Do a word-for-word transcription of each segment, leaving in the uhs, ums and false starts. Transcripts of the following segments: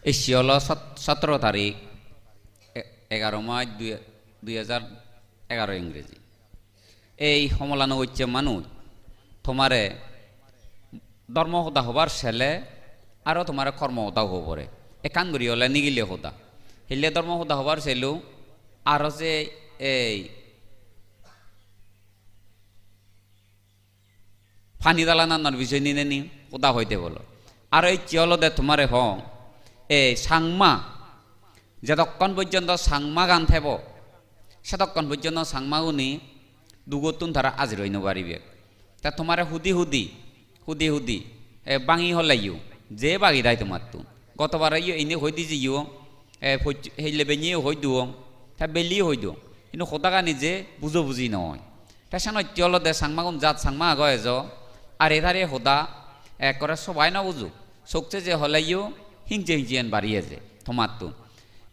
Ecche olo sot-, sotoro tarik, e-, egaro mas dui, dui hajar egaro ingreji. Ei homolano gocche manuj, tomare dhormo hoda hobar sele, aro tomare kormo hoda hobo pore. Ekkan guri ole nigile hoda. Hille dhormo hoda hobar selu, aro je ei pani dalananor bisoy nineni hoda hoide bolo. Aro ecche olode tomare hong, e Changma, jedokkon porjonto Changmagan thebo, sedokkon porjonto Changmaguni dugottun tara ajir oi no paribe. Ta tomare hudi hudi, hudi hudi, e, bangi holeyo, je bagi dai tomattun. Gotobare yo indi hoi di jeyo, e, poj-, hille benye hoi duong, ta beli hoi duong. Ino hodagani je bujo buji noi. Ta senotte olode Changmagun jat Changma ago ejo, are tare hoda ekkore sobai no bujo. Sokse je holeyo hingje hingje en bari eje tomattun.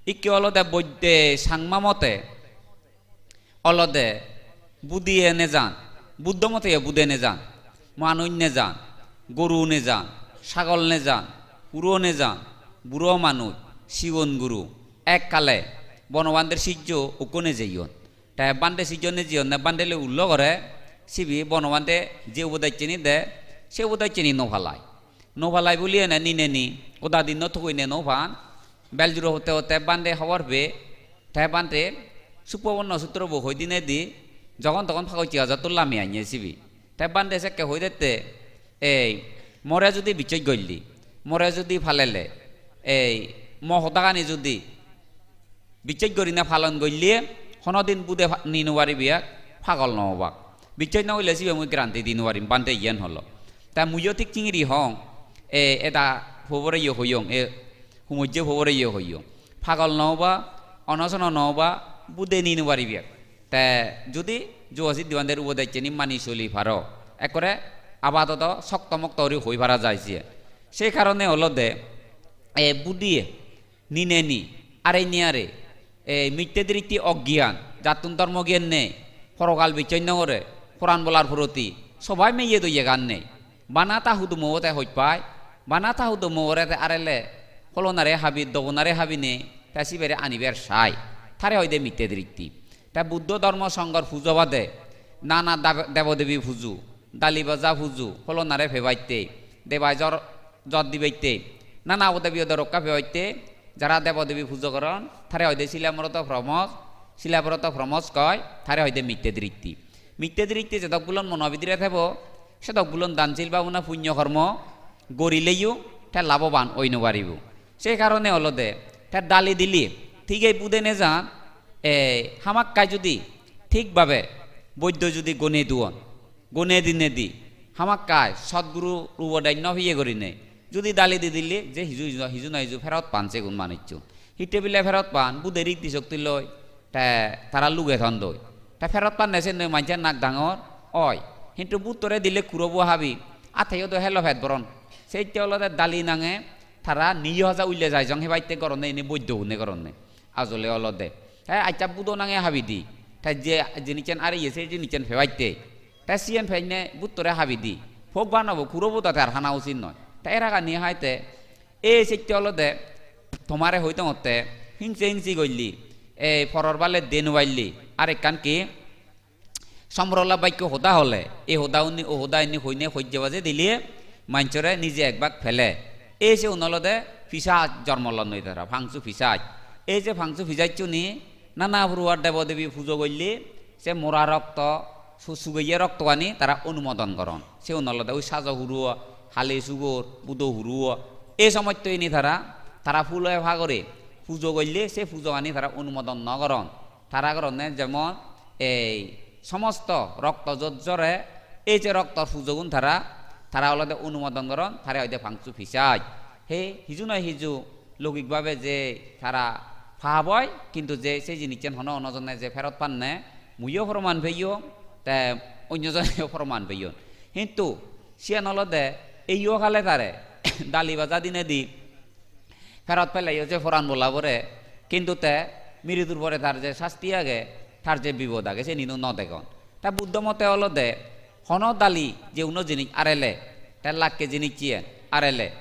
Ikke olode boidde Changma mote olode budiye nejan, Buddho mote yo bude nejan, manuj nejan, goru nejan, sagol nejan, huro nejan, buro manuj, sigon guru, ekkale Bonobander sijjo ukko nejeyon. Te bande sijjo nejeyonne bande loi ullo gore, sibe Bonobande je ubodeccheni de, se ubodeccheni no palai. No palai buli ene nineni, goda din no thugoine no pan. Bel juro hotte hotte bande hobor pe, te bande Suppoborno sutro bo hoi dinedi, jogon togon pagocche ajattun lami anye sibe. Te bande sekke hoi dette, ei, more judi bichej golle, more judi palele, ei, mo hodagani judi bichej gorine palon golle, honodin bude pa-, ni no paribe, pagol no obak. Bichej no golle sibe mui guarantee di no parim, bande iyen holo. Ta muiyo thik chingiri hong, e, eda pobore yo hoyong, e, humojje pobore yo hoyong. Pagol no oba, onosono no oba, bude ni no paribe. Te judi Jugo Siddhi Bhander ubodeccheni mani soli paro, ekkore apatoto sokto mokto guri hoi para jai siye. Se karone olode, e, budiye, nineni, are niyare, e, mitte dritti oggiyan, jattun dhormo giyan nei, porogal bichchej no gore, poran bolar poroti, sobai meye do yegan nei. Bana ta hudumo te hoj pai, bana ta hudumo ore te arele, holonare habi, dogonare habi nei, te sibere aniber sai. Tare hoide mitte dritti. Te Buddho Dhormo Songhor pujo bade, nana dab-, debo debi pujo, dali baja pujo, holonare pebatte, debai jor, jor dibatte, nana odebi odorokka pebatte, jara debo debi pujo goron, tare hoide Silabroto Promoch, Silabroto Promoch koi, tare hoide mitte dritti. Mitte dritti jedok bulon mono bidire thebo, sedok bulon dan sil bhabona punyo kormo gorileyo te laboban oi no paribo. Se karone olode te dali dili thik ei bude nejan, e, hamakkai judi thik bhabe boiddo judi gone duon, gone dinedi hamakkai sotguru rubo dej no piye gorine judi dali di dile je hiju hiju, hiju na hiju pherot pan segun manucchun. Hitte bile pherot pan, bude rik di sokti loi, te tara luge thon doi. Te pherot panne sen noi manjor nak dangor oi. Hintu buttore dile kurobo habi, ateyo do helo pet boron. Seitte olode dali nange tara niyo haja ulle jai jong hebatte goronne ini boiddo gune goronne. Ajole olode. Te accha budo nange habi di. Te je jinissen are iye se jinissen pebatte. Te siyen penne buttore habi di. Pok banobo kurobo do tar hana usit noi. Te eragani haite e seitte olode tomare hoi tongotte hingse hingsi golle, e poror bale de no palle, ar ekkan ki somrola bakko hoda hole, e hoda unni o hoda inni hoine hojje baje dile manjore nije ek bak pele. E se un olode pisach jormo lon noi tara, pangsu pisach. E je pangsu pisachchuni nana puruar debo debi pujo golle, se mora rokto, su-, sugeye roktogani tara onumodon goron. Seun olode ui sajo huruo, hali sugor, budo huruo. Ei somostoini tara, tara pule pagore pujo golle, se pujogani tara onumodon no goron. Tara goronne jemon ei somosto rokto jot jore, ei je roktor pujogun tara, tara olode onumodon goron, tare hoide pangsu pisach. He hiju noi hiju loukik bhabe je tara pap oi, kintu je se jinissen hono hono jone je pherot panne, muiyo proman peyong, te onyo joneyo proman peyon. Hintu siyan olode ei okale tare dali baja dinedi pherot peleyo je poran bola pore, kintu te miridur pore tar je sasti age, tar je bibod age, seni no degon. Te Buddho mote olode hono dali je uno jinis arele, te lakke jinis siyen arele,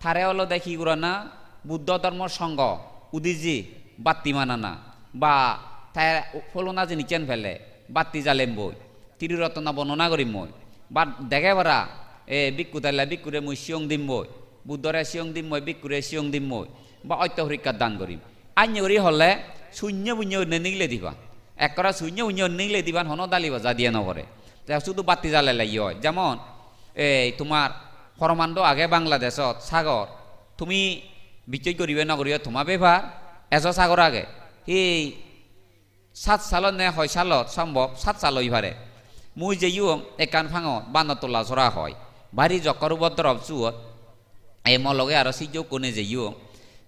tare olode hi gorana, Buddho Dhormo Songho udiji batti manana, ba te pholona jinissen pele batti jalemboi, Triratna bornona gorimmoi, ba dege para, e, bhikkhu thele bhikkhurey mui siyong dimmoi, Buddhorey siyong dimmoi, bhikkhurey siyong dimmoi, ba otto porikkar dan gorim. Anye guri hole sunye punye gurinei nigile diban. Ekkore sunye punye gurinei nigile diban, hono dali baja diye no pore. Te sudu batti jalele ye oi. Jemon, ei tomar Koromando age Bangladeshot, sagor. Tumi bichej goribe no goribe toma bepar. Ejo sagor age. Hi sat salot ne hoi salot, sombob sat sal oi pare. Mui jeyong ekkan pangot, Bannotola sora hoi. Bari jokkor ubodrob suot. Ei mo loge aro sijjo ikkune jeyong.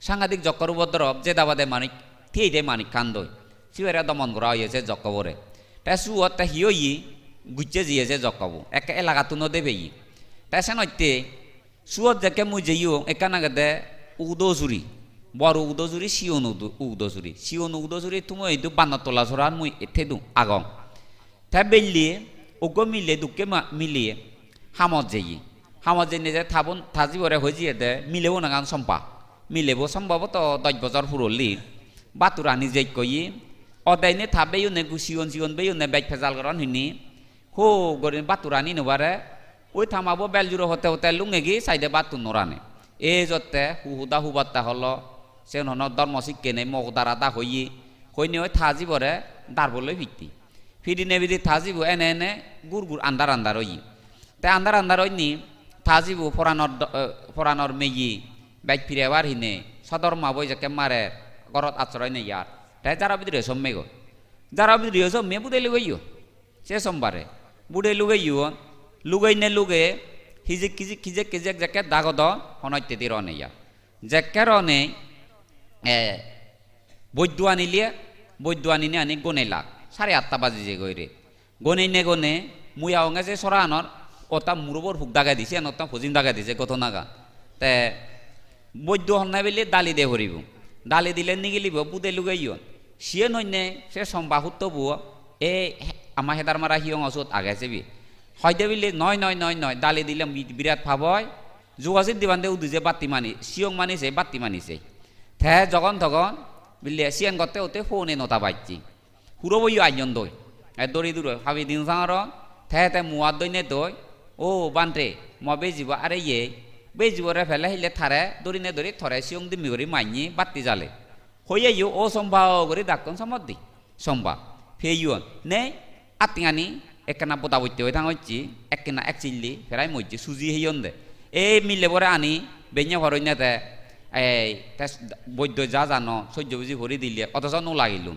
Sangadik jokkor ubodrob, jeda bade manuj, thiyei de manuj kandoi. Sibere domon gora oye se jokkobore. Te suot te hi oye, gucche jeye se jokkobo. Ekke elagattun ode peye. Te senotte suot jekke mui jeyong, ekkan agede Ugdosuri. Bor Ugdosuri, sigon Ugdo-, Ugdosuri. Sigon Ugdosuri tumo idu Bannotola soran mui thedung agong. Te belle, uggo mile, dukke ma-, mile, hamot jeye. Hamot jeinei je tabun, ta jibore hoi jiyede, milebo nangan Sompa. Milebo somboboto dosh bojor purolli. Bhatturani jei koye, ode ine ta beyune, gu-, sigon sigon beyune bej pejal goron hini. Ho gori bhatturani no pare. Oi tamabo bel juro hote hote lungegi saide bhattun no rane. Ei jotte hu huda hubatta holo, sen hono dhormo sikke nei, mok dara da hoye. Hoinei oi ta jibore darbo loi pitti. Pidine pidi ta jibo ene ene gur gur andar andar oye. Te andar andar oinei ta jibo poranor do-, eh, poranor meye bej pirebar hine sodor mabo jekke marer, gorot asroy nei ar. Te jara bidire sommegoi. Jara bidire somme bude lugeyo. Se sombare. Bude lugeyo. Lugeinei luge hijik hijik hijik hijik jekke dagodon hono hittedi rone ar. Jekke rone, eh, boiddo anile, boiddo anine ani gonelak. Sare atta baji jegoi re. Goneinei gone, mui agonge se soranor, otta murobor puk dagedi, siyan otta pojim dagedi se ghotonagan. Te boiddo honney bile dali de poribo. Dali dile nigilibo bude lugeyon. Siyen hoinei se Sompa huttobo, e ama Hedarmara hiyongo sot age sibe. Hoide bile noi, noi, noi, noi, dali dile bi-, birat pap oi. Jugasit dibande udije batti mani, siyong mani se, batti mani se. Te jogon togon bile siyen gotte gotte pone nota bajje. Huroboyo anyon doi. E dori duro habi din sangoron, te te muat doinei doi. "O Bhante, mo bejibo are ye." Bejibore pele hille tare dorinei dori tore siyong dimmi guri mannye batti jale. Hoyeyo, "O Sompa o," guri dakkon somot di. Sompa. Peyon. Nei, attingani ekkena boda botte oi tangocche, ekkena ek chilli, perai mojje, suji heyon de. Ei milebore ani, benne poroinne te, ei, te s-, boiddo ja jano, sojjo buji pori dile, otoso no lagilun.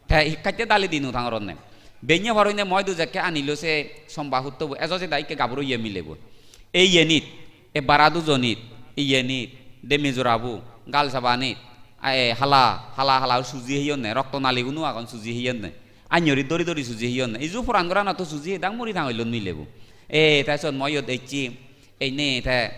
Te hikkatte dali dinu tangoronne. Benne poroinne moi du jekke anilo se Sompa huttobo, ejo jeda ikke gabur oye milebo. Ei yenit, e bara dujonit, iyenit, demi jorabu, gal sabanit, a, e, hala, hala, hala suji heyonne, rokto naliguno agon suji heyonne. Anyori dori dori suji heyonne. Iju poran goranottun suji hedang muri tangoilon milebo. E, te sot moi iyot ecchi, einei te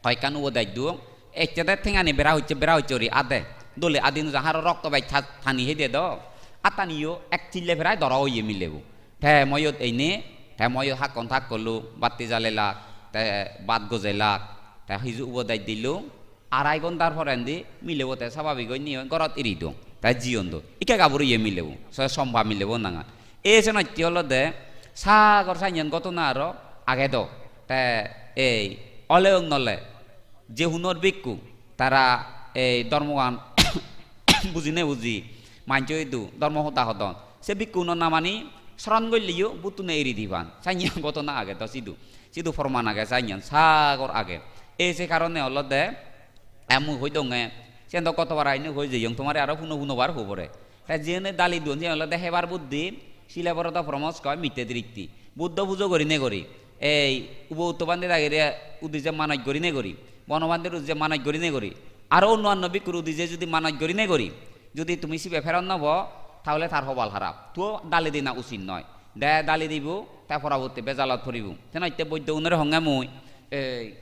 hoyekkan ubo dej duong. Ecche te tengani bera hocche, bera hocche guri ade. Dole adi no jang, haro rokto bej ta-, tani hede do. Attaniyo ek chille perai doro oye milebo. Te moi iyot einei, te moi iyot hakkon takkollo, batti jalelak, te bhat gojelak, te hiju ubo dej dilung. Arai ghontar porendi milebo te sababik oinei gorot iri dong. Te jiyon do. Ikke gabur oye milebo. So Sompa milebo nangan. E senotte olode sagor sanyen ghotona aro age do. Te ei oleyong nole je hunor bhikkhu tara ei dhormogan bujine buji manjo idu dhormo hoda hodon. Se bhikkhuno namani soron goilleyo buttune iri diban. Sanyen ghotona age do sidu. Sidu porman age sanyen sagor age. E se karone olode Em mui hoi donge, siyen do gotobar aine hoi jeyong, tomare aro puno puno bar hobore. Te jiyene dali duon, siyen olode hebar buddhi, sile borodo poromos koi mitte dritti. Buddho pujo gorine gori, ei ubo utto bhante dagire udije manoj gorine gori, bono bhanter udije manoj gorine gori, aro onno anno bhikkhur udije judi manoj gorine gori, judi tumi sibe pheron no po, tahole tar hobal harap. Tuo dali dina usit noi. De dali dibo, te porobotti bejalot poribo. Senotte boiddo unore honge mui, ei,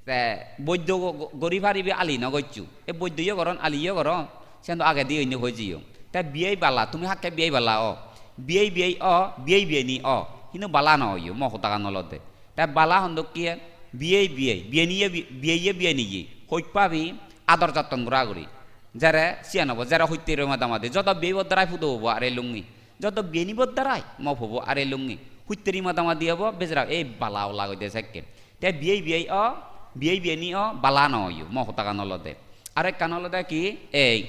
Te boiddo go-, go-, gori paribe ali no goccho. E boiddoyo goron, aliyo goron. Siyen do agedi oinei hoi jeyong. Te biyei bala, tumi hakke biyei bala o. Biyei biyei o, biyei biyeni o. Hino bala no oiyo, mo hodagan olode. Te bala hon dokke, biyei biyei, biyeniye bi-, biyeiye biyeniye. Hoj pabi, ador jotton gora guri. Jere siyan obo, jere hoitteri madamadi, jodo biyei bor darai pudo obo are lungi, jodo biyeni bor darai mo pubo are lungi, hoitteri madamadi obo, bejara ei bala ola goi de sekke. Te biyei biyei o, biyei biyeni o, bala no oyo, mo hodagan olode. Aro ekkan olode ki, ei,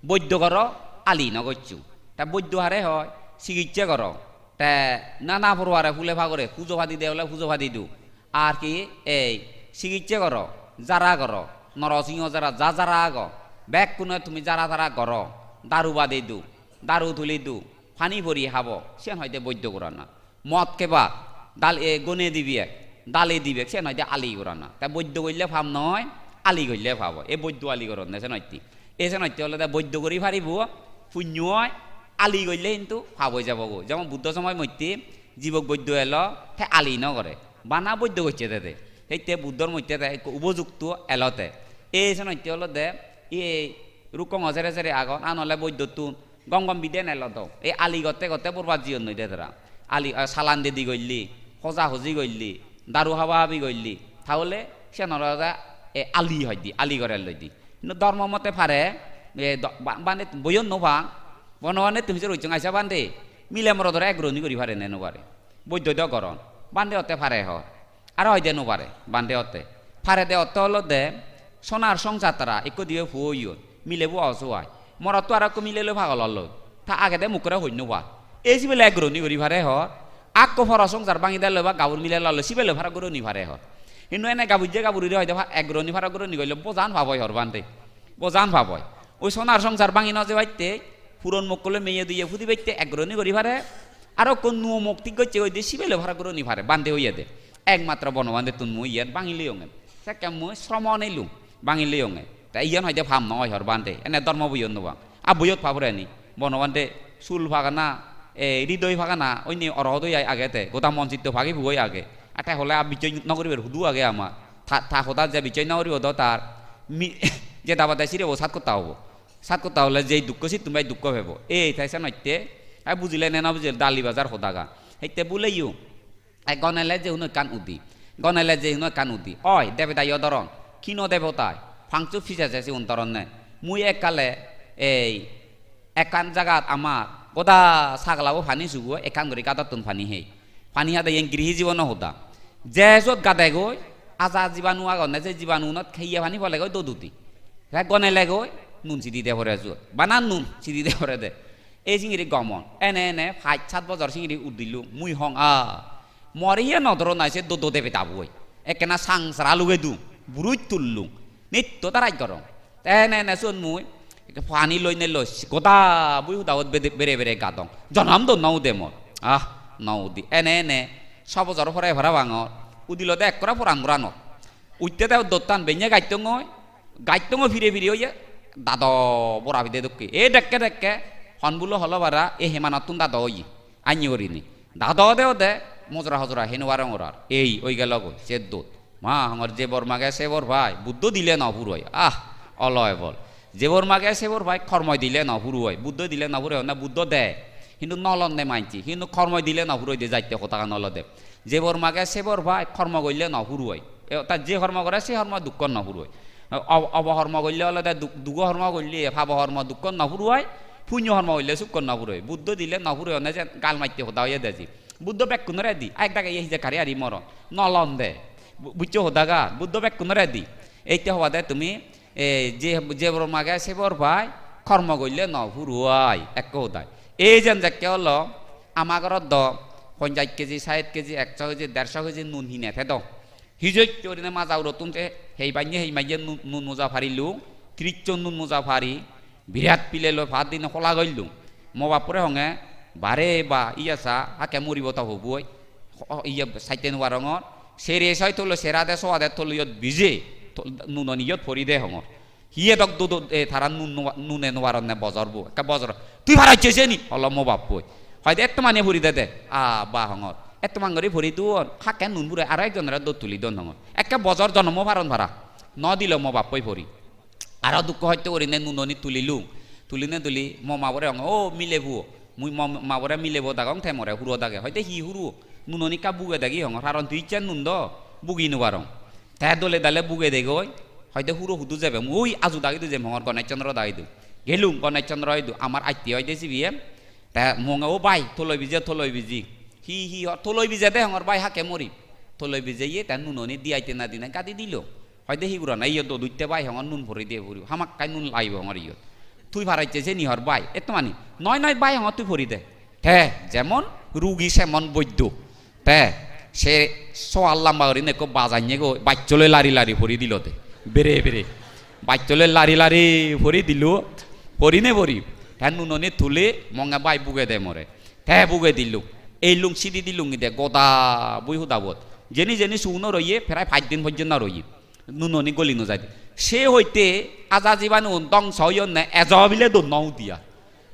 boiddo goro, ali no goccho. Te boiddo hare hoi, sigicche goro. Te nana poroare hule pagore, pujo padi de ole pujo padi do. Ar ki, ei, sigicche goro, jara goro, norosingho jara, ja jara ago, bekkune tumi jara tara goro, daru badi do, daru tuli do, pani pori habo, siyan hoide boiddo gorana. Mod keba, dal-, e, gone dibek, dale dibek, siyan hoide ali gorana. Te boiddo golle pap noi, ali golle pap oi. E boiddo ali goronne siyan hoide. E siyan hoide olode boiddo gori paribo, punyo oi, ali golle hintu pap oi jabo go. Jemon Buddho somoy moddhe jibok boiddo elo, te ali no gore. Bana boiddo gocche de te. Hitte Buddhor moddhe te ekko upojukto elo te. E siyan hoide olode, e rukkongo sere sere agon, an ole boiddottun gom gom biden elo do. Ei ali gotte gotte borbat jiyonnoi de tara. Ali, ah, salan dedi golle, hoja hoji golle, daru haba habi golle, tahole siyan olode, e, ali hoide, ali gorer loide. Hintu dhormo mote pare, e, do-, ba-, bhante boiyon no pang, Bono bhante tumi sero hocchong aisa bhante, mile morodore ek roni guri pare ne no pare? Boiddo do goron. Bhante otte pare hor. Aro hoide no pare, bhante otte. Pare de otte olode sonar songsar tara, ekko dibe puo oyon, mile puo oso ai. Morotto aro ekko mile loi pagol ollo. Ta agede mukkore hoi no par. Ei sibele ek roni guri pare hor. Akko poro songsar bhangi de loi ba gabur mile loi sibele paro guroni pare hor. Hintu ene gabujje gaburire hoide pa-, ek roni paro guroni golle bojan pap oi hor bhante. Bojan pap oi. Oi sonar songsar bhangi no jebatte, puron mokko loi meye diye pudi bette ek roni guri pare. Aro ekko nuo mok thik gocche hoide sibele paro guroni pare, bhante oyede. Ekmatro Bono bhantettun mui iyen bhangi leyonge. Sekke mui sromon elung, bhangi leyonge. Te iyen hoide pap no oi hor bhante. Ene dhormo boiyot no pang. A boiyot pap ore ni. Bono bhante sul pagana, e, hridoy pagana, oinne orohot oi ai age te. Goda monchitto pagi pugoi age. A te hole a bichoi no guribar hudu age ama. Ta, ta hoda je bichoi no guribo do tar. Mi-, je dabade sirebo sat kotta obo. Sat kotta ole jei dukko sittun bai dukko pebo. Ei te senotte, ai bujile ne no bujile dali bajar hodaga. Hitte buleyo. Ai gonele je huno ekkan udi. Gonele je huno ekkan udi. Oi, debeda yo doron. Kino debotai. Pangchu pije je sigun doronne. Mui ekkale ei ekkan jagat amar goda saglabo pani sugo, ekkan guri gadottun pani hei. Pani hade yen grihi jibono hoda. Je sot gadegoi, aja jibanu agonne, se jibanugunot kheye pani polegoi dodudi. Te gonelegoi, nun sidi de pore sot. Bana nun sidi de pore de. Ei singiri gomon. Ene ene pach sat bojor singiri udilung. Mui hong a. More iye nodoro nai se dodo debe daboi. Ekkena sangsara luge dung. Buruj tullung. Nitto tarai gorong. Te ene ene sot mui ekka pani loi ne loi goda bui hudabot bede-, bere bere gadong. Jonam do no ude mor. Ah, no udi. Ene ene so bojor pore parapangor. Udilode ekkore poran goranot. Utte te dottan benne gattongoi. Gattongoi pire pire oye. Dado bora pide dokke. E dekke dekke. Honbulo holo bara. E hemanottun dado oye. Anni gurinei. Dado ode ode mojora hojora hei no parongor ar. Ei oi gelo goi, se dot. Ma hongor je bor mage se bor pai, Buddho dile no puroi. Ah, olo ebol. Je bor mage se bor pai, kormoi dile no puroi. Buddho dile no puroi, na Buddho de. Hintu no lonne manchi, hintu kormoi dile no puroi de jatte hodagan olode. Je bor mage se bor pai, kormo golle no puroi. E, ta je hormo gore, se hormo dukkon no puroi. Ob-, obohormo golle olode duk-, dugo hormo golle, pabo hormo dukkon no puroi, punyo hormo golle sukkon no puroi. Buddho dile no puroi, onne je gal matte hoda oye deji. Buddho bekkunore di, ek dage ye hije kari ari moron. No lon de. Bu-, buccho hodaga, Buddho bekkunore di. Ette hobade tumi, e, je, je bor mage se bor pai, kormo golle no puroi, ekko hodai. Ei jen jekke olo, ama gorot do ponjaj keji, sait keji, ekso keji, derso keji nun hine thedo. Hijoj gurinei maja urottun te hei bannye hei maiye nun, nun moja parilung, trijjon nun moja pari, birat pile loi pat dinei hola goillung. Mo bappore honge, "Bare ba, iya sa, hakke muribo ta hoboi." Ho-, iye saite no parongor. Sere soi tolo, serade soade tolo iyot bije, to-, nunon iyot pori de hongor. Hiye dok dudo, e, tara nun no-, nune no paronne bojor bo. Ekka bojor. "Tui paracche seni?" Holo mo bappoi. Hoide, "Etto mane puri dede." "A, ba," hongor. "Etto man guri puri duon, hakke nun pure aro ekjonore dot tuli don," hongor. Ekka bojor jonomo paron para. No dilo mo bappoi puri. Aro dukko hosto gurinei nunoni tulilung. Tuline tuli mo mabore hongor, "O mile puo, mui mo mabore mile puo dagong, te more huro dage." Hoide, "Hi huro? Nunoni ekka buge dagi," hongor. "Karon tui icchen nun do, bugi no parong." Te dole dale buge degoi. Hoide huro hudu jebe, mui oi aju dagi du jem hongor Ganesh Chandra dagi du. Gelung Ganesh Chandra idu, amar atti hoide sibiye. Te monge, "O bai, toloi bije, toloi biji." "Hi, hi hor, toloi bije de hongor bai, hakke mori." Toloi bije ye, te nunoni di aite na dine gadi dilo. Hoide, "Hi gurana, iyot dod utte bai hongor, nun pori de puri. Hamakkai nun laibo hongor iyot. Tui paracche seni hor bai." Etto mani, "Noi, noi bai hongor, tui pori de." Te jemon rugi semon boiddo. Te se soal lamba gurinei ekko baj anne goi, bacchole lari lari pori dilo de. Bere bere. Bacchole lari lari pori dilo. Porine pori. Te nunoni tuli monge bai buge de more. Te buge dilung. Eilung sidi dilung ide goda bui hudabot. Jeni jeni suguno roye, prai pach din pojjonto roye. Nunoni goli no jai de. Se hoite aja jibanun dongso oyonne ejo bile don no udiya.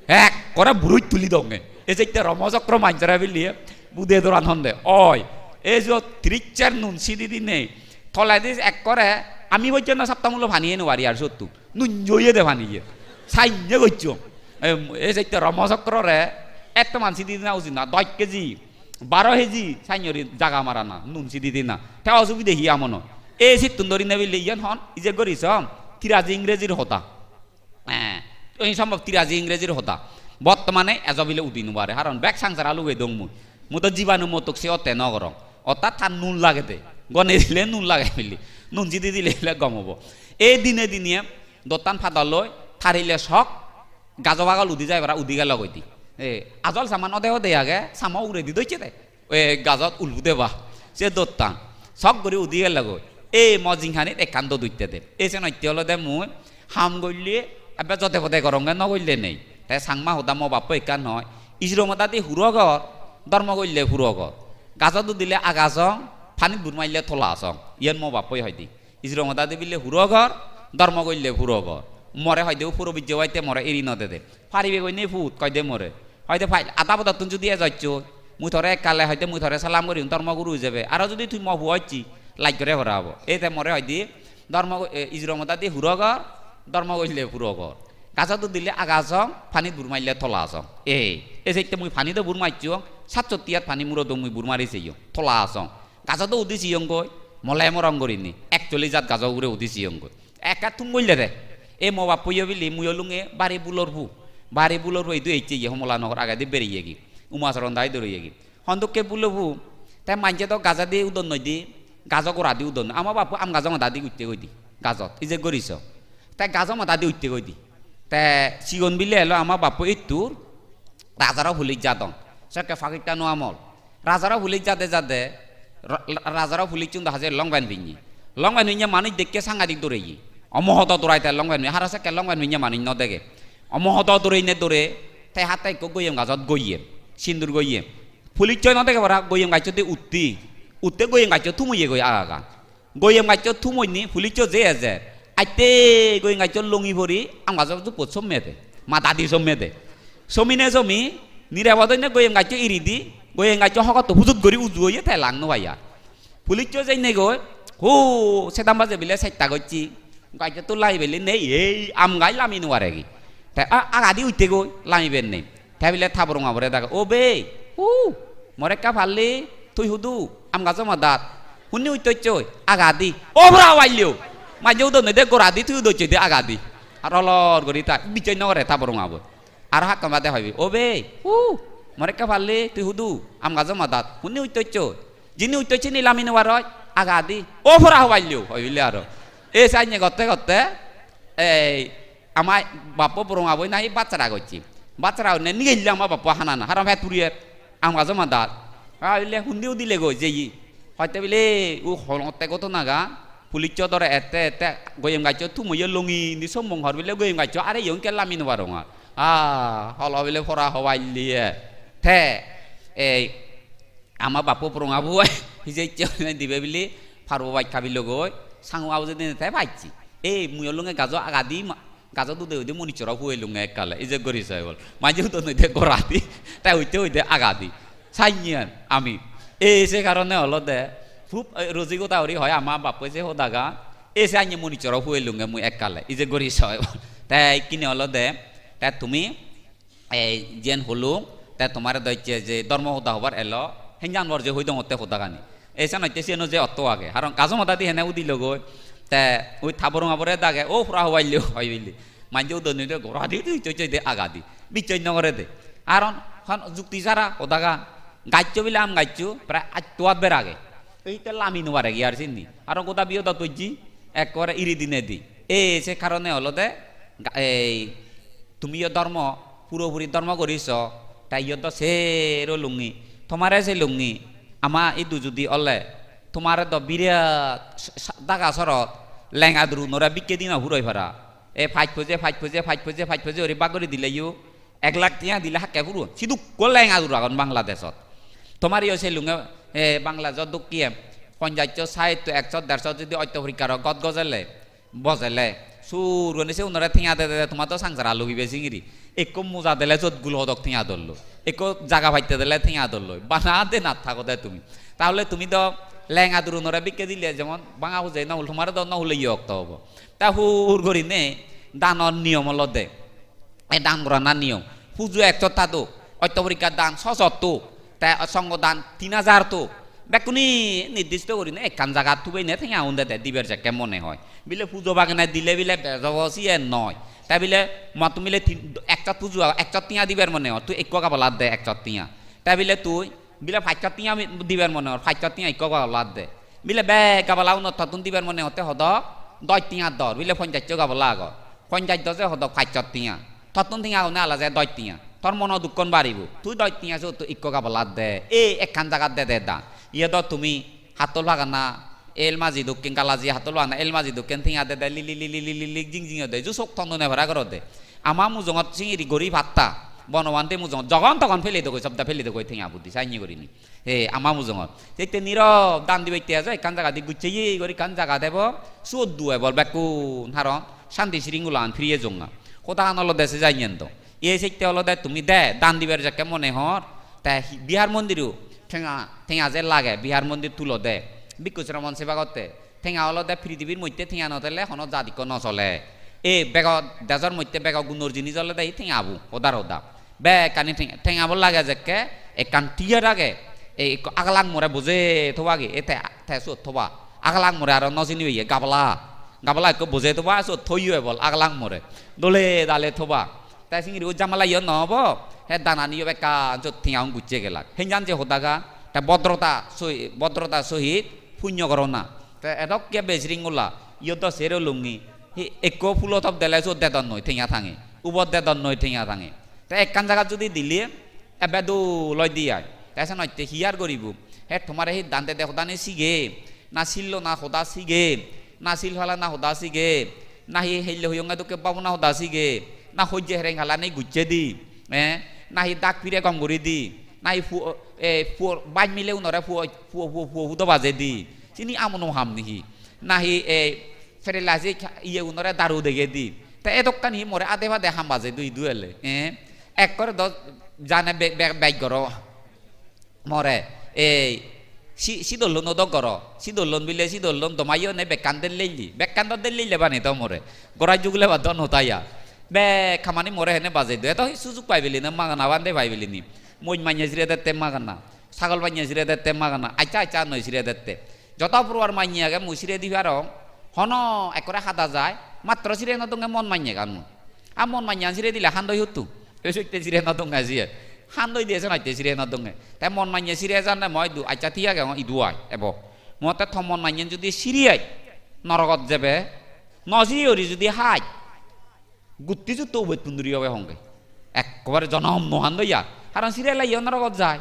Ekkore buruj tuli donge. E jette Romo Chokro manjore bile bude doran honde. Oi, e jo tris ser nun sidi dinei. Toledi ekkore ami pojjonto saptamulo pani eno pari ar sottu. Nun joye de pani ye. Sainye gocchong. Em, e jette Romo Chokrore ettoman sidi dina usit na. Dos keji, baro keji sainye guri jaga marana. Nun sidi dina. Te osubide hi amono? E sittun dori nebile iyan hon? Ije gori som. Tiraji Ingrejir hoda. Eh, oi sombhob tiraji Ingrejir hoda. Bottomane ejo bile udi no pare. Karon bek sangsara lugei dong mui. Mui to jibanu motok se otte no gorong. Ortat tar nun lagede. Gone dile nun lage bile. Nun sidi dile bile gom obo. E dine dine dottan padaloi tarile sok gajo bagol udi jai para udi gelo goi di. E, ajol saman ode ode age, samo uguredi doiche de. E, gajot ulbu deba. Se dottan. Sok guri udi gelo goi. E, mo jinghanit ekkan dod utte de. E, senotte olode mui ham golle, ebbe jode pode goronge no golle nei. Te Changma hoda mo bappo ekkan hoi. Ijro modadi huro gor, dhormo golle huro gor. Gajot udile aga song, panit bur maille tola song. Iyen mo bappoi hoide. Ijro modadi bile huro gor, dhormo golle huro gor. More hoide u puro bijje baite more eri no dede. Paribe goi nei put, hoide more. Hoide pai-, ada podottun judi ejoccho, mui tore ekkale hoide mui tore salam gori, dhormo guru ijebe. Aro judi tui mo pu occhi, laj gore para obo. Ete more hoide dhormo go-, e, ijro modadi huro gor, dhormo golle huro gor. Gajot udile aga song, panit bur maille tola song. E, e sette mui panit o bur macchong, satsottiyat pani muro do mui bur mari seyong, tola song. Gajot udi siyonggoi, mole morong gurinei, ekchollish jat gajo ugure udi siyonggoi. Ekka thum golle de. E mo bappoyo bili, mui olunge bari bulor pu. Bari bulor pu idu ecche ye Homola Nogor agedi bereyegi. Uma Soron dai doroyegi. Hondokke bulo pu, te manje do gajedi udon noi di, gajo goradi udon noi. Ama bappo am gajo madadi utte goi di, gajot. Ije goriso. Te gajo madadi utte goi di. Te sigon bile elo ama bappo ittur, rajaro police jadon. Sekke Pakistano amol. Rajaro police jade jade, ra-, ra-, rajaro police-un do haje long pant pinne. Long pant pinne manuj dekke sangadik doreye. Omohodo dorai te long pant pinne, hara sekke long pant pinne manuj no dege. Omohodo doreyne dore, te hatte ekko goyem gajot goyem, sindur goyem. Police-oi no dege para, goyem gacchot de utti. Utte goyem gacchot thum oye goi agagan. Goyem gacchot thum oinei police-o je ejer. Atte goyem gacchot longi pori, am gajo juppot sommede. Madadi sommede. Somine somi, nirepot oinei goyem gaccho iri di, goyem gaccho hogotto pujut gori uju oye te lang no pai ar. Police-o jeinei goi, hu, sedam baje bile sesta gocche. Gacchotto lami bele nei, ei am gaj lami no paregi. Te a-, agadi utte goi, lami bennei. Te bile ta boronga bore dage, "O bei, hu, more ekka palli, tui hudu, am gajo madat. Hunni uttocchoi, agadi." "O pora hobailleo, manje udon noi de goradi, tui udocchoi de agadi." Ar olor gori ta, bichchej no gore ta boronga bo. Aro hakkon bade hoibe, "O bei, hu, more ekka palli, tui hudu, am gajo madat. Hunni uttocchoi? Jinni uttocchoi ni lami no paroi, agadi." "O pora hobailleo," hoi bile aro. E sanye gotte gotte, ei, ama bappo boronga boi nahi bachara gocche. Bachara onne nigelle ama bappo hanana. Haram het puriyer. Am gajo madat. Ha, bile hundi udile goi jeyi. Hotte bile u holongotte gotonagan. Police-o dore ette ette goyem gaccho thum oye longi indi sommong hor bile goyem gaccho are yonke lami no parongor. Ah, holo bile pora hobailliye. Te, ei, ama bappo purong abu hijecche hone dibe bili parbo baj kabilogoi, sangu abu jodi te bacchi. Ei mui olunge gajo agadi ma-, gajo dude ude monichoro huelunge ekkale, ije gori sai bol. Manje udon noi de goradi, te utte ude agadi. Sanyen ami. Ei se karone olode, hub, eh, roji goda guri hoi ama bappo se hodaga, ei se anye monichoro huelunge mui ekkale, ije gori sai bol. Te ikkine olode, te tumi ei jiyen hulung, te tomare do icche je dhormo hoda hobar elo, henjan bor je hoi dongotte hodagani. Ei senotte siyeno je otto age. Haron gajo madadi hene udilogoi, Te ui ta borong abore dage, "O pura hobaille, hobaille." Manje udoni de gora di, di, choi, choi de aga di. Bichoi no gore de. Aron, hon jukti sara, hodaga. Gaccho bile am gaccho, prai atto at ber age. Ei te lami no pare gi ar sinni. Aron goda biyo dot ojji, ekkore iri dine di. E se karone olode, ga-, ei, tumi yo dhormo, puropuri dhormo goriso, te iyot do sero lungi. Tomare se lungi, ama idu judi ole, tomare do birat sa-, sa-, daga sorot, lenga durunore bikke dina puroi para. E pach poje, pach poje, pach poje, pach poje guri bag guri dileyo, ek lakh tenga dile hakke puro. Sidukko lenga duru agon Bangladeshot. Tomar yo se lunge, e, Bangladeshot dukkiye, ponjasso, saitto, ekso, derso judi otto porikkar got gojele, bojele, sur goni se unore tenga de de, de, tomar do sangsara lugibe singiri. Ekko moja dele jot gul hodok tenga dollo. Ekko jaga patte dele tenga dollo. Bana de na thago de tumi. Tahole tumi do lenga durunore bikke dile jemon banga puje no hul, tomare do no hule yo okto obo. Ta hur gorine danor niyom olode. E dan gorana niyom. Pujo ek sotta do, otto porikkar dan so sotto, te songho dan tin hajar to. Bekkune nirdisto gurinei ekkan jagat tubeinei tenga un dede diber jekke mone hoi. Bile pujo bagene dile bile bej obo siyen noi. Te bile mottun bile tin, ek sot pujo ag-, ek sot tenga diber mone hoi, tui ekko gabala de ek sot tenga. Te bile tui bile pach sot tenga diber mone hoi, pach sot tenga ekko gabala de. Bile bek gabala unot tottun diber mone hotte hodok, doj tenga dor, bile ponjasso gabala agor. Ponjaj doje hodok pach sot tenga. Tottun tenga hone ala je doj tenga. Tor mono dukkon baribo. Tui doj tenga sot tui ikko gabala de. Ei ekkan jagat de de da. Iye do tumi hattol bagana, el maji dokken galaji hattol bagana, el maji dokken tenga de de, li li li li li li li jing jing de. Ju sok ton done para goro de. Ama mujongot singiri gori patta. Bonobante mujongot jogon togon pele dogoi, sobda pele dogoi tenga buddi sanye gurinei. He, ama mujungot. Te itte nirok dan dibatte ejo ekkan jaga di gucche ye guri ekkan jaga debo, suot duo ebol bekkun haron santi siringulan firiye jonga. Hodagan olode se janiyen do. Ye sette olode tumi de dan dibar jekke mone hor, te hi-, bihar mondiro tenga, tenga je lage bihar mondir tulode. Bhikkhu sramon seba gotte. Tenga olode pritibir moddhe tenga no thele hono jat ikko no sole. E bego dejor moddhe bego gunor jinis olode ei tenga bu, hodar hoda. Bekkani tenga, tenga bo lage jekke ekkan tier age. Ei ikko aglak more boje thobagi, e te, te suot thoba. Aglak more aro no sini oye, gabala. Gabala ikko boje thoba, suot thoyo ebol aglak more. Dole dale thoba. Te singiri o jamala yo no obo. He danani yo bekkan suot tenga un gucche gelak. Henjan je hodagan, te bodrota sohi-, bodrota sohit punyo gorona. Te edokke bej ringula, iyot do sero lungi. Hi ekko pulo top dele sot dedon noi tenga tangi. Ubot dedon noi tenga tangi. Te ekkan jagat judi dile, ebbe dol oi di ai. Te senotte hi ar goribo? He tomare hi dan dede hodani sige, na sil lona hoda sige, na sil palana hoda sige, na hi helle hoyonge dokke babona hoda sige, na hojje hereng halani gucche di, eh? Na hi dak pire gom guri di, na hi pu-, eh, pu-, baj mile unore pu-, pu-, pu-, pu-, pudo baje di. Sini amono ham ni hi? Nahi ei paralysis iye gunore daru dege di. Te edokkani more ade bade ham baje dui duele. Eh? Ekkore do jane be-, be-, bej goro. More ei si-, sidollun odok goro. Sidollun bile sidollun domayo ne bekkan dellei di. Bekkan do dellei le bani do more. Gora jugule ba do no taya. Be kamani more hene baje du. Edo hi sujuk pai bili ne magana bande pai bili ni. Moj manye sire dette magana. Sagol banye sire dette magana. Accha accha noi sire dette. Joto porobar manye age mui sire di parong. Hono ekkore hada jai, matro sire no donge mon manyegan mui. A mon manyegan sire dile handoi huttu. Ei soitte sire no donge siye. Handoi diye senotte sire no donge. Te mon manye sire janne moi idu, accha thik age, idu ai, ebo. Motte to mon manyen judi sire ai, norogot jebe, no sire uri judi hai, gutti sutto ubettun duri obe honge. Ekkobare jonom no han doya. Haron sire laiyo norogot jai.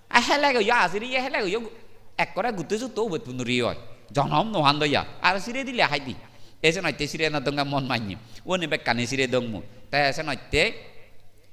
A hele goyo, a sire ye hele goyo. Ekkore gutti sutto ubettun duri oi. Jonom no han doya. Ar sire dile hai di. E senotte sire no donge mon manye. Uoni bekkani sire dong mui. Te senotte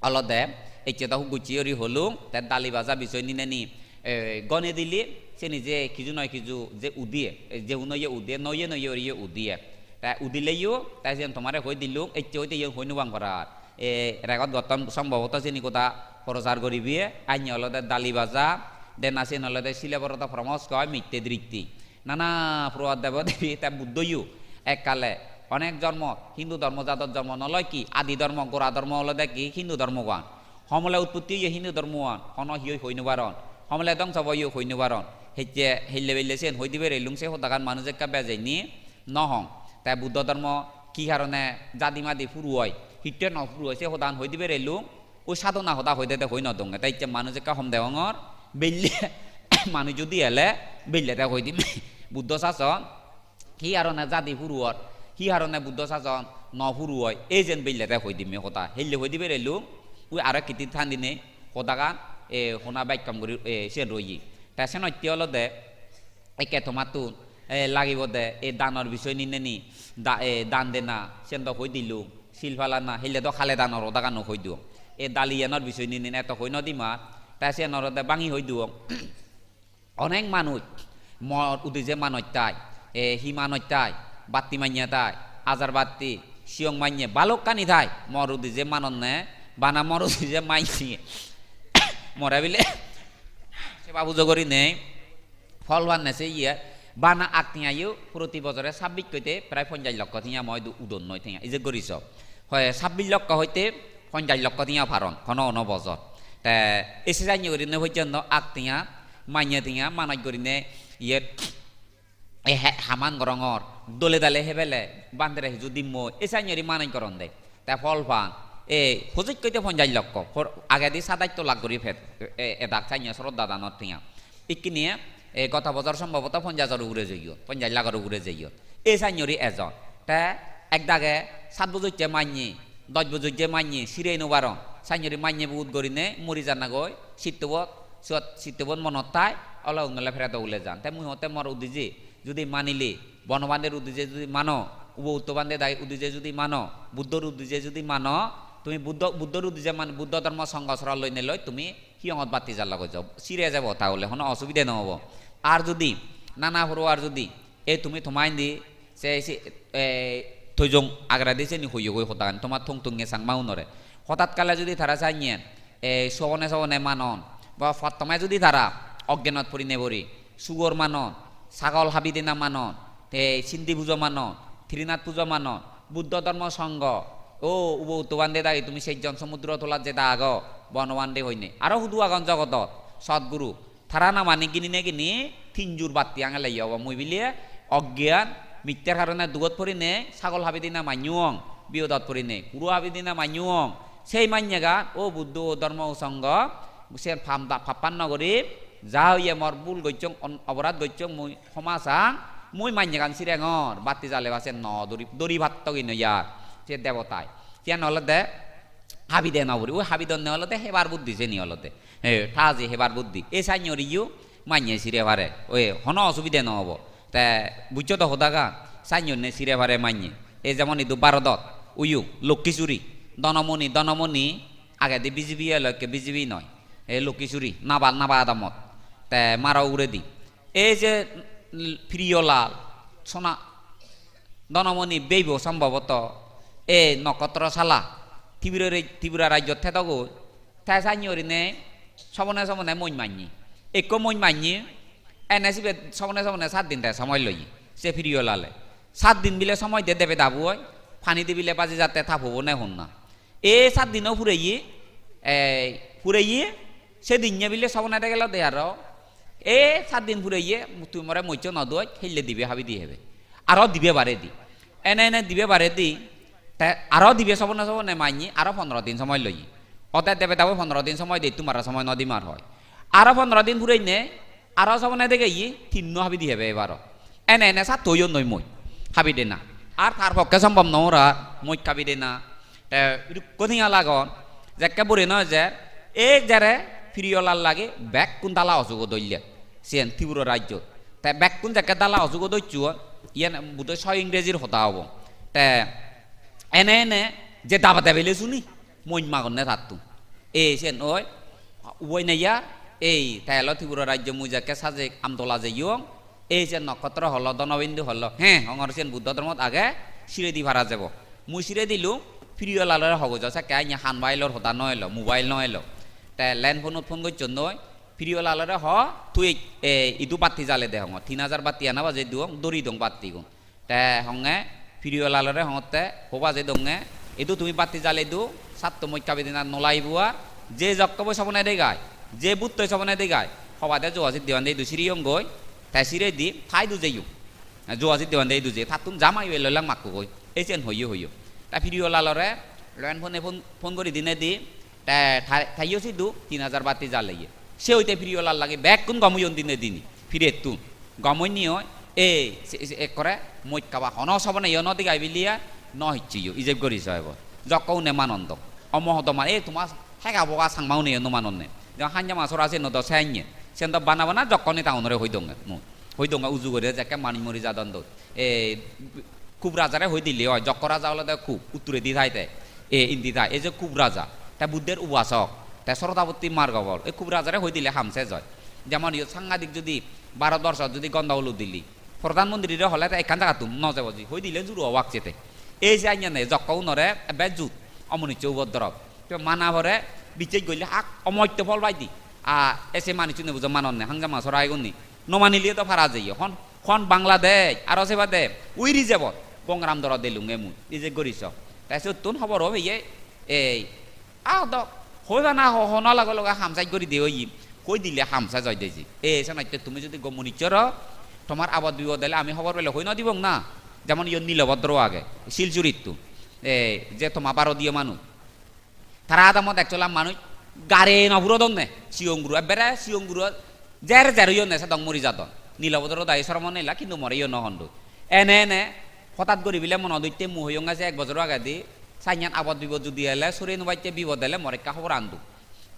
olode ecche do gucchi ori holung. Te dali baja bisoi nineni, eh, gone dili. Seni je kiju noi kiju je udiye. Eh, je uno ye udiye, no ye no ye ori ye udiye. Te udileyo, te siyen tomare hoi dilung, ecche hoide iyen hoi no pang parar. E regot gotton sombhoboto siyeni goda prochar goribe, anye olode dali baja, dena siyen olode sile boroto promosko oi mitte dritti. Nana purobad debo debi te Buddhoyo ekkale onek jormo, Hindu dhormo jadot jormo no loi ki, adi dhormo, gora dhormo olode ki Hindu dhormogan. Homole utpotti oye Hindu dhormoan, hono hiyoi hoi no paron. Homole dongso obo hiyoi hoi no paron. Hecche helle belle siyen hoi dibe relung se hodagan manuj ekka bejeinni, no hong. Te Buddho dhormo hi harone jadi madi puru oi, hitte no puru oi, se hodan hoi dibe relung. Oi sadhona hoda hoi dede hoi no donge. Te icche manuj ekka hom degongor, belle manuj judi ele, belle te hoi dibe. Buddho sason hi harone jadi puru or, hi harone Buddho sason no puru oi, ei jen belle te hoi dimme hoda. Helle hoi dibe relung, ui aro kitti thandine hodagan, e, hona bekkam guri, e, sen roye. Te senotte olode ekke tomattun, e, lagibode, e, danor bisoy nineni, da-, e, dan dena, sen do hoi dilung, sil palana, helle do hale danor hodagano hoi duong. E daliyanor bisoy nineni eto hoi no dimar, te sen olode bangi hoi duong. Onek manuj, mor udije manuj tai, e, hi manuj tai, batti manye tai, ajar batti, siyong manye, balokkani tai, mor udije manonne, bana mor udije manye. More bile seba pujo gurinei, phol panne se iye, bana aktiyayo proti bojore sabbis hoite prai ponjaj lokko tiya moi du-, udon noi tiya, ije guriso. Hoi sabbis lokko hoite ponjaj lokko tiya paron, hono hono bojor. Te ese janye gurinei pojjonto aktiya, manye tiya, manaj gurinei iye, e he-, haman gorongor, dole dale hebele, bandere hiju dimmoi, ese janye guri manaj goron de. Te phol pan, e, hojik hoite ponjaj lokko, por-, agedi sadaj to lakh guri pet, e, edak sanye sroddha danot tiya. Ikkiniye, e, goto bojor sombhoboto ponjajor ugure jeyon, ponjaj lakhor ugure jeyon. E sanyori ejon. Te ek dage sat bojojje manye, doj bojojje manye, sirei no paron. Sanyori manye bugut gorine mori janagoi, sittobot, suot sittobot monot tai, ole unole peredo ule jan. Te mui hotte mor udije, judi manile, Bono Bhanter udije judi mano, Ubo Utto Bhante dagi udije judi mano, Buddhor udije judi mano, tumi Buddho, Buddhor udije mane Buddho Dhormo Songho soron loinei loi tumi hiyongot batti jalla gojjo, sire jebo, tahole hono osubide no obo. Ar judi nana puro ar judi, e tumi toma indi se, se, e, Toijong Agradi seni hoyogoi hodagan, toma Tongtonge Changma unore. Hotat kale judi tara sanye, e, sobone sobone manon, ba pottome judi tara oggenot pori ne pori, sugor manon, sagol habi dena manon, te sindi pujo manon, Trinath pujo manon, Buddho Dhormo Songho, o Ubo Utto Bhante dagi tumi sejjon somudro tolat jeda ago, Bono Bhante hoine. Aro hudu agon jogodot, Sotguru. Tara namani ginine gini tinjur batti angele ye obo. Mui bile oggeyan, mitter harone dugot porine, sagol habi dina manyuong, biyodot porine, kuro habi dina manyuong. Sei manyegan, o Buddho, o Dhormo, o Songho, sen pam da-, pappan no guri, ja oye mor bul gocchong, on-, oborad gocchong, mui homa sang, mui manyegan sirengor, batti jaleba sen no dori, dori patto gino yar, se debotai. Siyan olode habi de no puri, oi habi donne olode hebar buddhi seni olode. He, taji hebar buddhi. E sanyoriyo manye sire pare. Oi, hono osubide no obo. Te bujjo do hodagan, sanyorne sire pare manye. E jemon idu Barodot, uyu, Lokkisuri, Donamoni, Donamoni, agedi B J P elo, ekke B J P noi. E Lokkisuri, Naba, Naba adamot. Te maro uguredi. Ei je Priyolal, Sona, Donamoni beibo sombhoboto, ei Nokkotro sala, Tripura re-, Tripura rajyot thedogoi, te sannye gurinei sobone sobone moj mannye. Ekko moj mannye, ene sibe sobone sobone sat din te somoi loye, se Priyolale. Sat din bile somoi de debe dabu oi, pani dibile baji jatte ta pobo ne honna. E sat dino pureye, e, pureye, se dinne bile sobone degelo de aro. E sat din pureye, tui more mojjo no doi, helle dibe habi di hebe. Aro dibe bare di. Ene ene dibe bare di, te aro dibe sobone sobone mannye, aro pondro din somoi loye. Ote debe dabo pondro din somoi de, tumare somoi no dimar hoi. Aro pondro din purenne, aro sobone degeye, tinno habi di hebe ebaro. Ene ene satto oyon noi moj. Habi dena. Ar tar pokke sombhob no ora, moj habi dena. Te irukko tenga lagon. Jekke buri no ejer, ek jere Priyolal lage bekkun dala osugo doille. Siyen Tripura rajyot. Te bekkun jekke dala osugo docchon, iyen budoi so Ingrejir hoda obo. Te ene ene je daba debele suni, moj magonne tattun. E siyen oi, uboi neiya, ei, te elo Tripura rajyo mui jekke Sajek Amtola jeyong, ei siyen Nokkotro holo, Donobindu holo, he, hongor siyen Buddho dhormot age, sire di para jebo. Mui sire dilung, Priyolalore hogojo, sekke anya han mobile-or hoda no elo, mobile no elo. Te landphone-ot phone gocchon noi, Priyolalore ho, tui, e, idu batti jale de hongor, tin hajar batti ana baje duong, dori dong battigun. Te honge Priyolalore hongotte hoba je donge, idu tumi batti jale du, satto moj habi dina no laibo ar, je jokkoboi sobone degai, je buttoi sobone degai, hoba de joa siddhi bhante idu siriyonggoi, te siredi thai du jeyung. Juwa Siddhi bhante idu je, tattun jamai oi loilak makkugoi. Ei siyen hoiyo hoiyo. Ta Priyolalore loen phone, phone, phone gori dinedi, ta, ta, taiyo sidu tin hajar batti jaleye. Se hoite Priyolal lage bekkun gom oyon dinedini. Pirettun. Gom oinni oi, ei, se, se, ekkore moj kaba hono sobone yo no digai biliya, no hicchiyo. Ijeb gori so ebo. Jokko une manon do. Omo hodo man, ei tuma hega boga Changma une yo no manonne. Jemon Hanjama sora siyen do se anye. Siyen do bana bana jokko neta unore hoi donge. Mui. Hoi donge uju gori jekke manuj mori jadon do. E, Kub rajare hoi dile oi, Jokko raja olode Kub, utturedi thai te. E, indi thai, ei je Kub raja, te Buddher upasok, te Srotapotti margo bol. Ei Kub rajare hoi dile ham sej oi. Jemon iyot sangadik jodi Bharodborsot jodi gondogol udile, Prodhan Montrire hole te ekkan jagattun no jebo ji, hoi dile juro obak sete. Ei je anyane Jokko unore ebbe jut, omonusso upodrob. Te mana pore bicches golle hak omoitto phol pai di. A, e se manuchchune bujo manonne, Hanjama sorai gunni. No manile do para jeye. Hon, hon Bangladesh, aro se bade, ui rijebot, Bongram doro delunge mui, ijeb gori so. Te sottun hobor o peye, ei, a do, hoi bana ho-, hono loge loge ham saj gori de oye, hoi dile ham saj oi de ji. E, senotte tumi jodi gom munichcho ro, tomar abot bibot ele ami hobor pele hoi no dibong na. Jemon iyot Nilobhodro age, Silchurittun. E, je toma Bharodiyo manuj. Tara adamot ek chola manuj gare no purodonne, sigon guro, ekkere sigon guro jer jer oyonne sedok mori jadon. Nilobhodro dai sromon ela, hintu more yo no hon do. Ene ene hotat gori bile monot utte mui hoyonge se ek bojor agedi, sanyan abot bibot judi ele, sore no batte bibot ele more ekka hobor an do.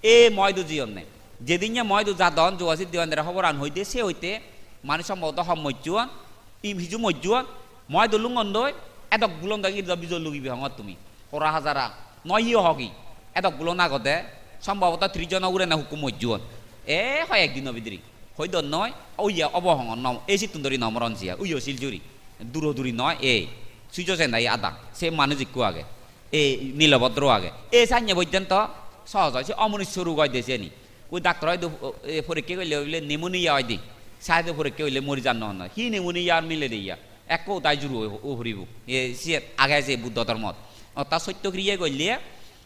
E mo idu jiyonne. Jedinne mo idu jadon, Juwa Siddhi bhantere hobor an hoide, se hoite manuj sombhoboto hom mojjon, im hiju mojjon, mo idu lungondoi, edok bulon dagi do bijo lugibi hongor tumi. Hora hajara, noi yo hogi. Edok bulon agode, sombhoboto tris jono ugure na hukku mojjon. E hoi ek dino bidire. Hoi don noi, uye obo hongor no, ei sittun dori no moron siya, uyo Silchuri. Duro duri noi, ei. Suijo Sendai ada, se manuj ikko age. Ei Nilobhodro age. Ei sanye pojjonto sohoj oi, se omonusso rug oi de siyeni. Ui doctor-o idu, e, porikke golle bile pneumonia oi de. Side-o porikke golle mori jan no hon noi. Hi pneumonia ar mile de iya. Ekko udai juru oi, u huribo. E, siye age je Buddho dhormot. Orthat sotto kriye golle,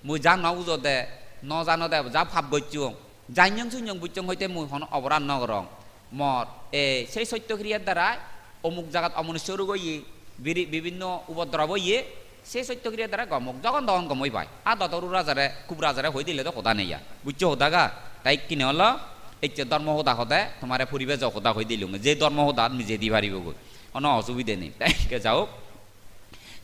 mui ja no bujode, no janode, ja pap gocchong, janyong sunyong bucchong hoite mui hono oporad no gorong. Mor, e, sei sotto kriyar darai omuk jagat omonusso rug oye, biri-, bibinno upodrob oye, sei sotto kriyar darai gom ok, jogon togon gom oi pai. A do toru rajare, Kub rajare hoi dile do hoda nei ya. Buccho hodaga? Tai ikkine olo, ecche dhormo hoda hode, tomare puribejo hoda hoi dilung. Je dhormo hoda mi je di paribo goi. Ono osubide nei. Tai ikke jaok.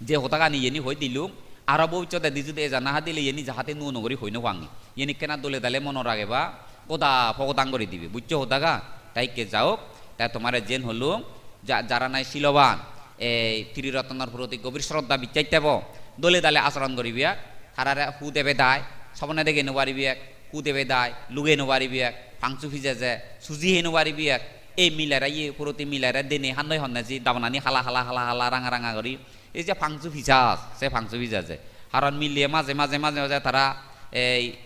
Je hodagani iyeni hoi dilung, aro bobissotedi judi ejana hadile iyeni jahate nuo nuo guri hoi no pangi. Iyeni ekkena dole dale monot rageba, goda pogodang guri dibe. Buccho hodaga? Tai ikke jaok, tai tomare jen holung, ja-, jara nai siloban, ei Triratnor proti gobir sroddha bichchas thebo, dole dale achoron guribe, tarare hu debe dai, sobone dege no paribe, hu debe dai, luge no paribe, pangsu pije je, suji hei no paribe, ei milere iye proti milere dene hannoi honne ji dabanani hala hala hala hala ranga ranga guri, ei je pangsu pijaj, se pangsu pijaj je. Haron mile maje maje maje maje tara ei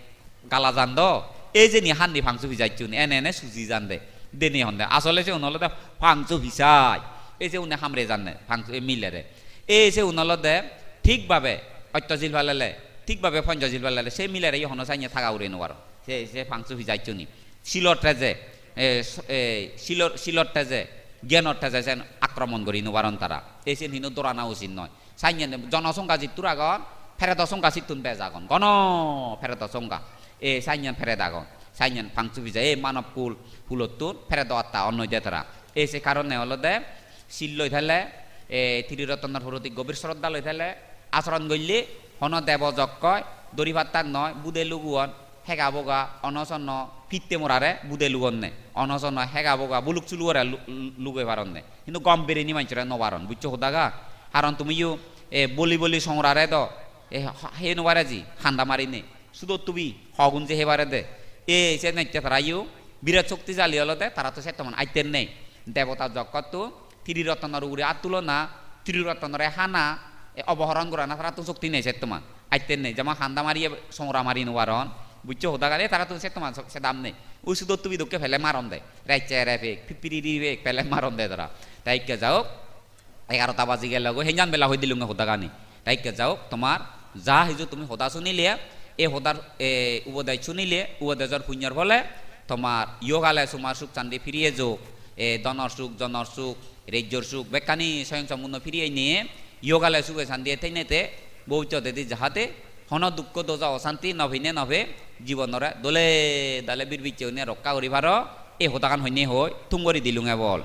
gala jan do, ei jeni hanni pangsu pijacchun, ene ene suji jan de, dene honde. Asole se un olode pangsu pijaj, ei se une hamre janne, pangsu, ei milere. Ei se un olode thik babe otto jil palele, thik babe ponjo jil palele, se milere yo hono sanye thaga ure no paro. Se, se pangsu pijacchuni. Silor teje, e, s-, e, silor, silor teje, gyanor teje sen akromon guri no paron tara. Ei sen hino dorana usit noi. Sanyen jonosongkha jittur agon, peredo songkha sittun bej agon. Gono peredo songkha. E sanyen pered agon. Sanyen pangsu pija, e manob kul, kulottun peredo atta onnoi de tara. E se karone olode sil loi thele, e Triratnor proti gobir sroddha loi thele, achoron golle, hono debo jokkoi, dori pattak noi, bude luguon, hega boga, ono sonno, pitte morare bude lugonne. Ono sonno hega boga, buluk sulugore lu-, lu-, luge paronne. Hintu gom berini manjore no paron. Buccho hodaga? Haron tumiyo, e, boli boli songrare do, e, ha-, he no pare ji, handa marine. Sudot tubi, hogun je he pare de. E, se nette tarayo, birat shoktisali olode, tara to settoman aitten nei. Debota jokkottun, Triratnor ugure at tulona, Triratnore hana, e, obohoron gorana tarattun shokti nei settoman. Aitten nei, jemon handa mariye songra mari no paron. Buccho hodaga? E tarattun settoman so-, sedam nei. Ui sudot tubi dokke pele maron de. Recche repek, pipiri repek, pele maron de tara. Tai ikke jaok, egarota baji gelo goi, henjan bela hoi dilunge hodagani. Tai ikke jaok, tomar ja hiju tumi hoda sunile, e hodar, e, upodes sunile, upodesor punyor phole, tomar yogale sumar suk santi firiye jok, e, dhonor suk, jonor suk, Rejjor suk bekkani soyong sompunno piri einei, yogale suge santiye theinete, bobissotedi jahate hono dukko doja osanti no pine no pe jibonore dole dale birbicche gurinei rokka guri paro, ei hodagan hoinei hoi thum guri dilunge bol.